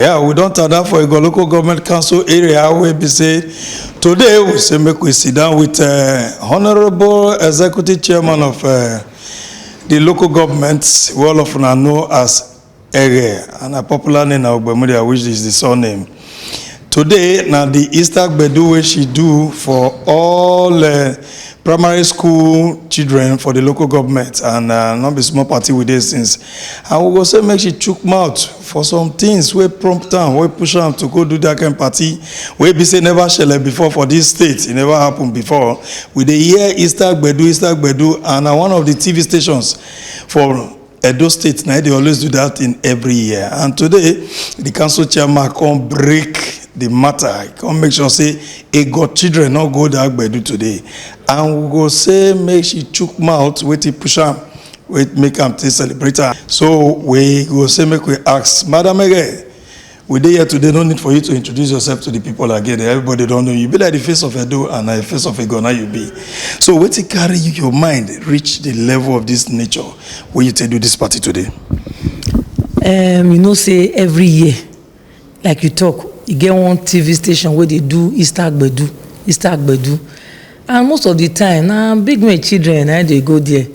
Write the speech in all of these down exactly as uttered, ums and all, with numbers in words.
Yeah, we don tanda for Ego Local Government Council area wey be say today we say make we sit down with uh, Honorable Executive Chairman of uh, the local government, wey all of una know as Ege, and a popular name na Ogbemudia, which is the surname. Today na the Easter gbedu wey she do for all uh, primary school children for the local government, and uh, no be small party we dey since. And we go say make she chook mouth for some things wey prompt am, wey push am to go do that kind party wey be say never shele before for this state. E never happen before. We dey hear Easter gbedu, Easter gbedu, and na one of the T V stations for Edo State na dey always do that thing every year. And today, the council chairman come break the matter. He come make sure say Ego children no go that gbedu today. And we go say make she chook mouth, wetin push am, wey make am take celebrate am. So we go say make we ask Madam Ege, we dey here today, no need for you to introduce yourself to the people again. Everybody don know you. You be like the face of Edo and na the face of Ego na you be. So wetin carry you, your mind reach the level of this nature wey you take do this party today? Um, you know say every year, like you talk, e get one T V station wey dey do Easter gbedu, Easter gbedu, and most of the time na big men children na dey go there.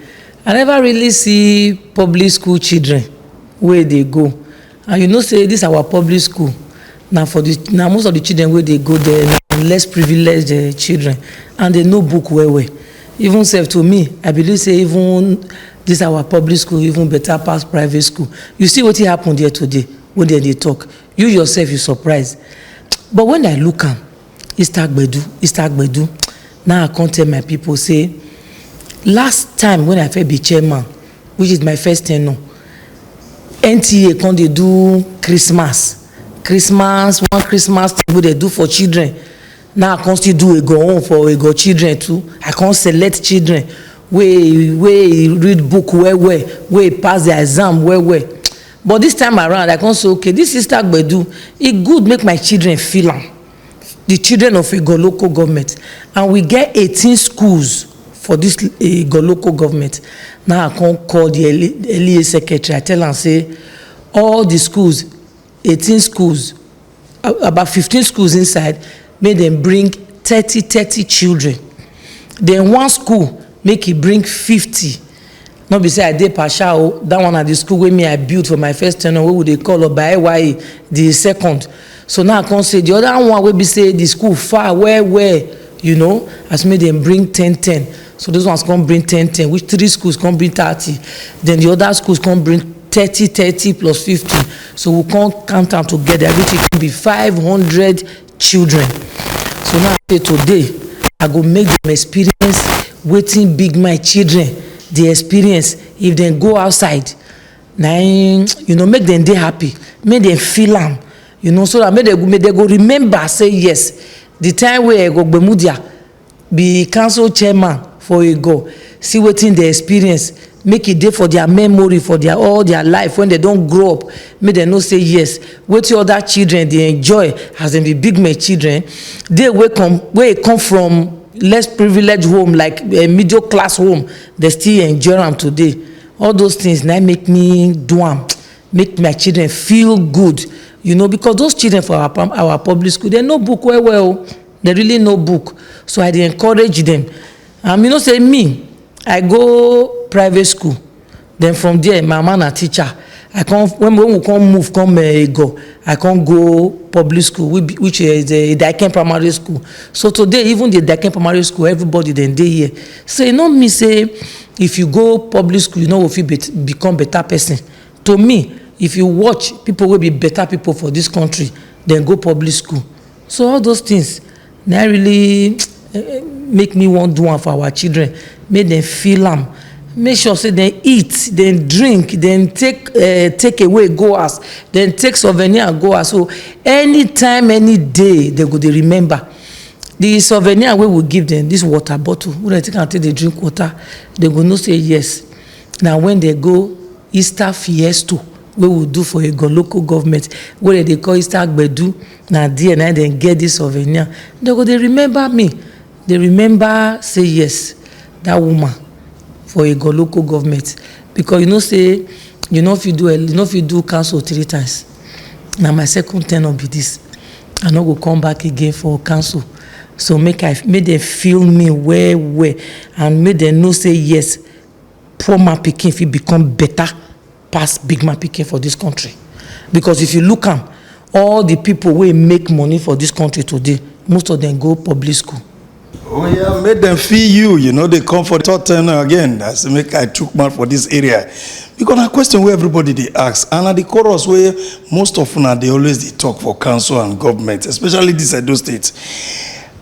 I never really see public school children wey dey go, and you know say this our public school na for the na most of the children wey dey go there na less privileged uh, children, and they know book well well. Even sef to me, I believe say even this our public school even better pass private school. You see wetin happen there today wey dem dey talk, you yourself you surprise. But when I look am, Easter gbedu, Easter gbedu, now I come tell my people say last time when I first be chairman, which is my first tenure, N T A come dey do Christmas, Christmas, one Christmas thing wey dem do for children. Now I come still do Ego own for Ego children too. I come select children wey wey read book well well, wey pass their exam well well. But this time around, I come say okay, this Easter gbedu, e good make my children feel am. The children of Ego local government, and we get eighteen schools for this Ego local government. Now I come call the L E A secretary, I tell am say all the schools, eighteen schools, about fifteen schools inside, make dem bring thirty thirty children. Then one school make e bring fifty. No be say I dey partial o, that one na the school wey me I build for my first tenure, wey we dey call Oba Ewaye the second. So now I come say the other one wey be say the school far well well, you know, as make dem bring ten ten. So those ones come bring ten ten, which three schools come bring thirty, then the other schools come bring thirty thirty plus fifty. So we come count am together, everything come be five hundred children. So now I say today I go make dem experience wetin big my children dey experience. If dem go outside, na im, you know, make dem dey happy, make dem feel am, you know, so that make dem make dem go remember say yes, the time wey Ego Gbemudia be council chairman for Ego, see wetin dem experience, make e dey for their memory for their all their life, when dem don grow up, make dem know say yes, wetin other children dey enjoy as dem be big men children, dey wey come wey come from less privileged home, like uh, middle class home, dem still enjoy am today. All those things na make me do am, make my children feel good, you know, because those children for our pam- our public school, dem know book well well o. Dem really know book. So I dey encourage dem. And you know say me, I go private school, then from there my mama na teacher. I come when when we come move come uh, Ego, I come go public school, which, which is the Idaken Primary School. So today, even the Idaken Primary School, everybody dem dey here. So e no mean say if you go public school, you no go fit bet- become better person. To me, if you watch people wey be better people for this country, dem go public school. So all those things na really uh, make me wan do am for our children, make dem feel am, make sure say dem eat, dem drink, dem take uh, take away go house, dem take souvenir go house. So anytime, any day, dem go dey remember the souvenir wey we give dem, this water bottle wey dem take am take dey drink water. Dem go know say yes, na when dem go Easter Fiesta wey we do for Ego local government, wey dem dey call Easter Gbedu, na there na dem get this souvenir. Dem go dey remember me, dey remember say yes, that woman for Ego local government, because you know say you no fit do you no fit do council three times. Na my second tenure be this. I no go come back again for council. So make I make dem feel me well well, and make dem know say yes, poor man pikin fit become better pass big man pikin for this country. Because if you look am, all the people wey make money for this country today, most of them go public school. Oh yeah, make dem feel you. You know they come for third tenure again. That's make I chook mouth for this area. Because na question wey everybody dey ask, and na the chorus wey most of una dey always dey talk for council and government, especially this Edo State.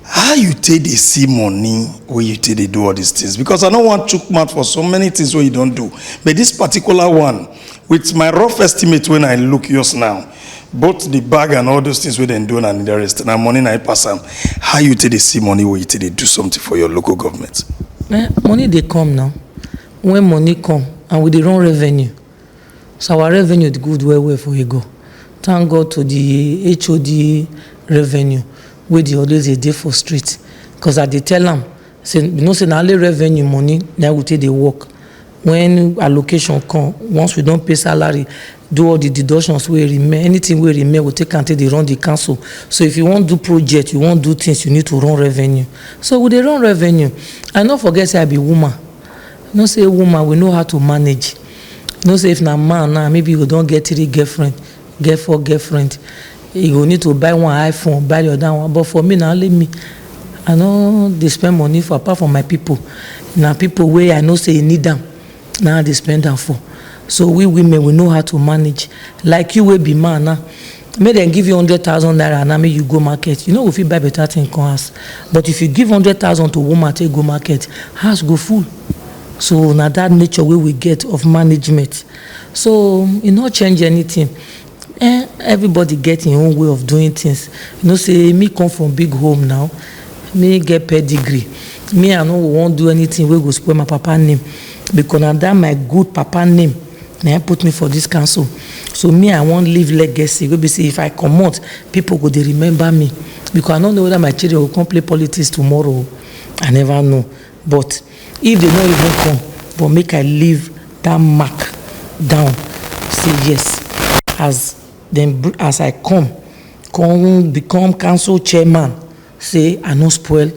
How you take dey see money wey you take dey do all these things? Because I no wan chook mouth for so many things wey you don do, but this particular one, with my rough estimate when I look yours now, both the bag and all those things wey dem do and the rest, na money na im pass am. How you take dey see money wey you take dey do something for your local government? Eh, money dey come now. When money come and we dey run revenue, so our revenue dey good well well for Ego. Thank God to the H O D revenue wey dey always dey dey for street, because I dey tell am say, you know say na only revenue money na we take dey work. When allocation come, once we don pay salary, do all the deductions wey remain, anything wey remain, we take am take dey run the council. So if you wan do project, you wan do things, you need to run revenue. So we dey run revenue. I no forget say I be woman. You know say woman, we know how to manage. You know say if na man now, maybe you go don get three girlfriend, get four girlfriend. You go need to buy one iPhone, buy the other one. But for me, na only me. I no dey spend money for, apart from my people. Na people wey I know say e need am, na I dey spend am for. So we women, we know how to manage. Like you wey be man now, make dem give you hundred thousand naira now, make you go market. You no go fit buy better thing come house. But if you give hundred thousand to woman take go market, house go full. So na that nature wey we get of management. So e no change anything. Eh, everybody get im own way of doing things. You know say me come from big home now, me get pedigree. Me, I no wan do anything wey go spoil my papa name, because na that my good papa name na im put me for this council. So me, I wan leave legacy wey be say if I comot, people go dey remember me, because I no know whether my children go come play politics tomorrow. I never know. But if they no even come, but make I leave that mark down. Say yes, as dem br- as I come, come become council chairman, say I no spoil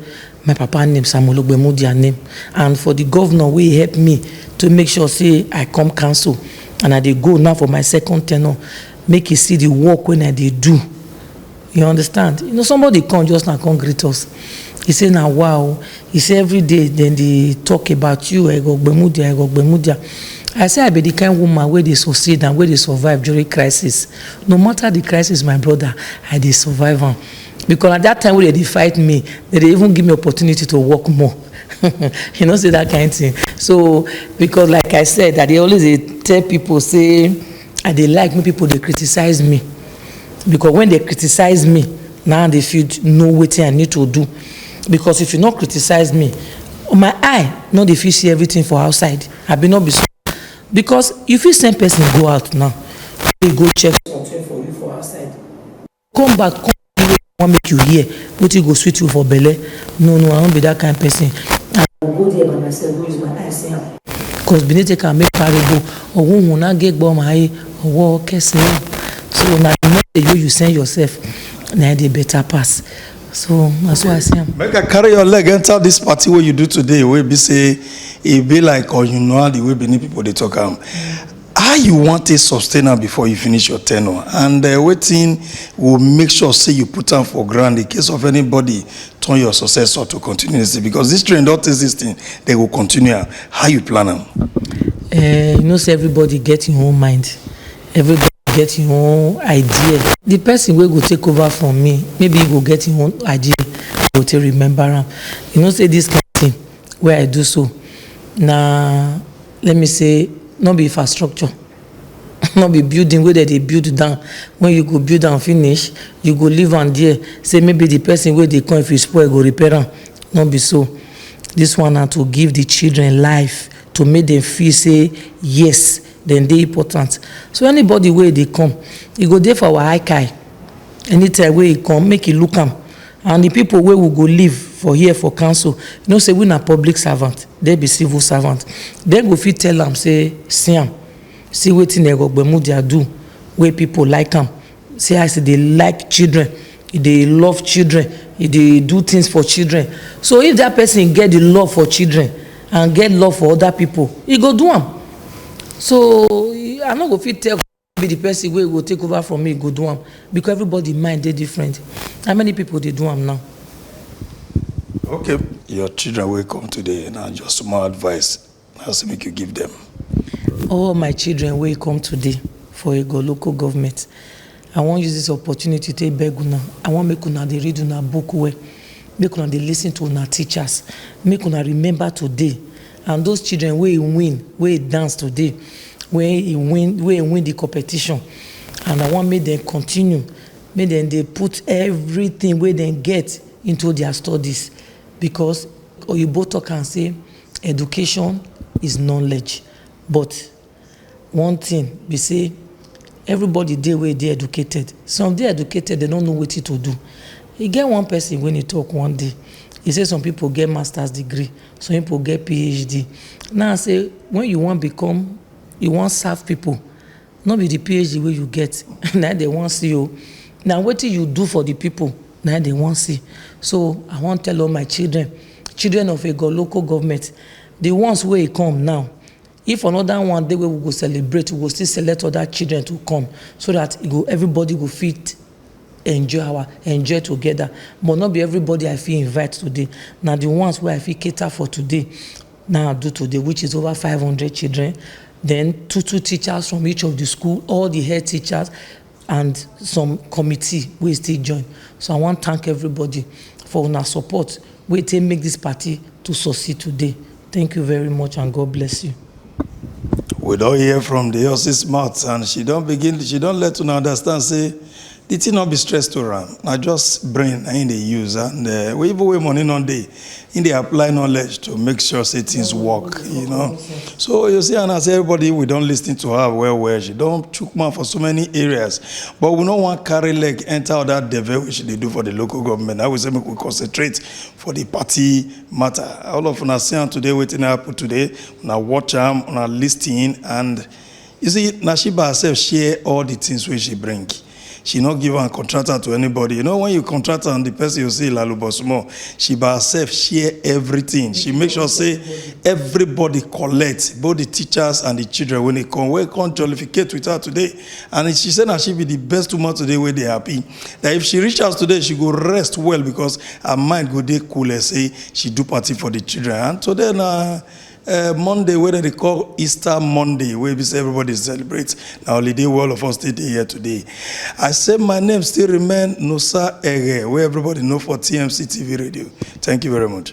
my papa name, Samuel Ogbemudia name, and for the governor wey help me to make sure say I come council, and I dey go now for my second tenure, make e see the work wey I dey do. You understand? You know, somebody come just now come greet us. He say, "Na wow." He say, "Every day dem dey talk about you, Ego Gbemudia, Ego Gbemudia." I say, "I be the kind woman wey dey succeed and wey dey survive during crisis. No matter the crisis, my brother, I dey survive am." Because at that time wey dem dey fight me, dem dey even give me opportunity to work more. You know, say that kind thing. So, because like I said, I dey always dey tell people say I dey like make people dey criticize me. Because when dem criticize me, na I dey fit know wetin I need to do. Because if you no criticize me, my eye no dey fit see everything for outside. Abi no be so? Because you fit send person go out now, e go check something for you for outside, come back, come wan make you hear wetin go sweet you for belle. No, no, I no be that kind person. I go go there by myself, go use my eye see am. Cause Benin take am make parable. Ohun na ge gbo ma ye, owo kese. So na the message wey you send yourself, na the better pass. So na so I see am. Make I carry your leg enter this party wey you do today, wey be say e be like, or you know how the way Benin people dey talk am. How you wan take sustain am before you finish your tenure, and uh, wetin will make sure say you put am for ground in case of anybody turn your successor to continuity, because this train don taste this thing, they go continue am. How you plan am? Uh, you know say everybody get im own mind, everybody get im own idea. The person wey go take over from me, maybe he go get im own idea, go take remember am. You know say this kind thing wey I do so, na, let me say, no be infrastructure. No be building wey dem dey build down, when you go build am finish, you go leave am there, say maybe the person wey dey come, if e spoil, go repair am. No be so. This one na to give the children life, to make them feel say yes, dem dey important. So anybody wey dey come, e go dey for our eye eye. Anytime wey e come, make e look am. And the people wey we go leave for here for council, you know say we na public servant, they be civil servant. They go fit tell am say, "See am, see wetin Ego Gbemudia do, wey people like am." See how e dey like children, e dey love children, e dey do things for children. So if that person get the love for children and get love for other people, e go do am. So I no go fit tell be the person wey go take over from me go do am, because everybody mind dey different. How many people dey do am now? Okay, your children wey come today, na just small advice I say make you give them. All my children wey come today for Ego local government, I wan use this opportunity take beg una. I wan make una dey read una book well, make una dey listen to una teachers, make una remember today. And those children wey win, wey dance today, wey win, wey win the competition, and I wan make dem continue, make dem dey put everything wey dem get into their studies, because oyibo talk am say education is knowledge. But one thing be say, everybody dey wey dey educated, some dey educated, dem no know wetin to do. E get one person wey e talk one day, e say some people get masters degree, some people get phd. Now I say, when you wan become, you wan serve people, no be the phd wey you get na dem wan see o. Na wetin you do for the people na dem wan see. So I wan tell all my children, children of Ego local government, the ones wey come now, if another one dey wey we go celebrate, we go still select other children to come, so that e go, everybody go fit enjoy our enjoy together. But no be everybody I fit invite today. Na the ones wey I fit cater for today, na I do today, which is over five hundred children, then two two teachers from each of the school, all the head teachers, and some committee wey still join. So I wan thank everybody for una support wey take make this party to succeed today. Thank you very much and God bless you. We don hear from the horse's mouth, and she don begin, she don let una understand say the thing no be stress to am. Na just brain na im dey use, and uh, we even wey money no dey, im dey apply knowledge to make sure say things work. You know, so you see, and as everybody, we don listen to her well well. She don chook mouth for so many areas, but we no wan carry leg enter other devil wey she dey do for the local government. I will say make we concentrate for the party matter. All of una see am today, wetin happen today. Una watch am, una listen, and you see, na she by herself share all the things wey she bring. She no give am contractor to anybody. You know, when you contract am, the person you see lalubo small. She by herself share everything. She make sure say everybody collect, both the teachers and the children, when they come, wey come jollificate with her today. And she say na she be the best woman today wey dey happy. That if she reach house today, she go rest well because her mind go dey cool. Say she do party for the children. And today na uh, Monday wey dem dey call Easter Monday, wey be say everybody dey celebrate. Na holiday wey all of us still dey here today. I say my name still remain Nusa Ere, wey everybody know for T M C T V radio. Thank you very much.